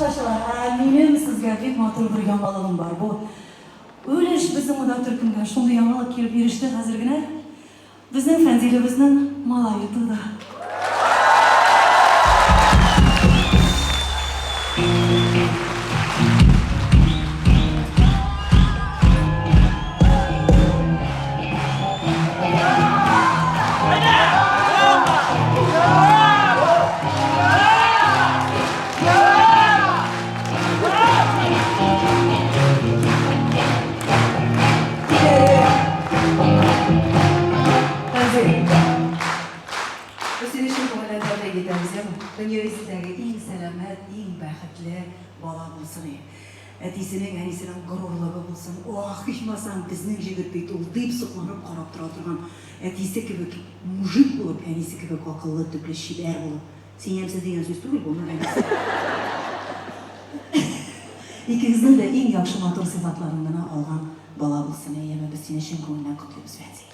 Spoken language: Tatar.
Тамашачылар, ә минем сезгә бик матур бер яңалыгым бар. Бу өлеш безнең монда төркемгә шундый яңалык килеп иреште хәзер генә. Безнең Фәнзилебезнең малае туды. Без сине чын күңелдән тәбрик итәбез, яме? Дөнья йөзендәге иң сәламәт, иң бәхетле бала булсын и. Әтисенең, әнисенең горурлыгы булсын. Ох, ичмасам, безнең җегет бит ул, дип сокланып карап тора торган әтисе кебек мужик булып, әнисе кебек акыллы, төпле, чибәр булып. Син ямьсез дигән сүз түгел бу, но әнисе. Икегезнең дә иң яхшы матур сыйфатларын гына алган бала булсын, әйеме? Без сине чын күңелдән котлыйбыз, Фәнзил.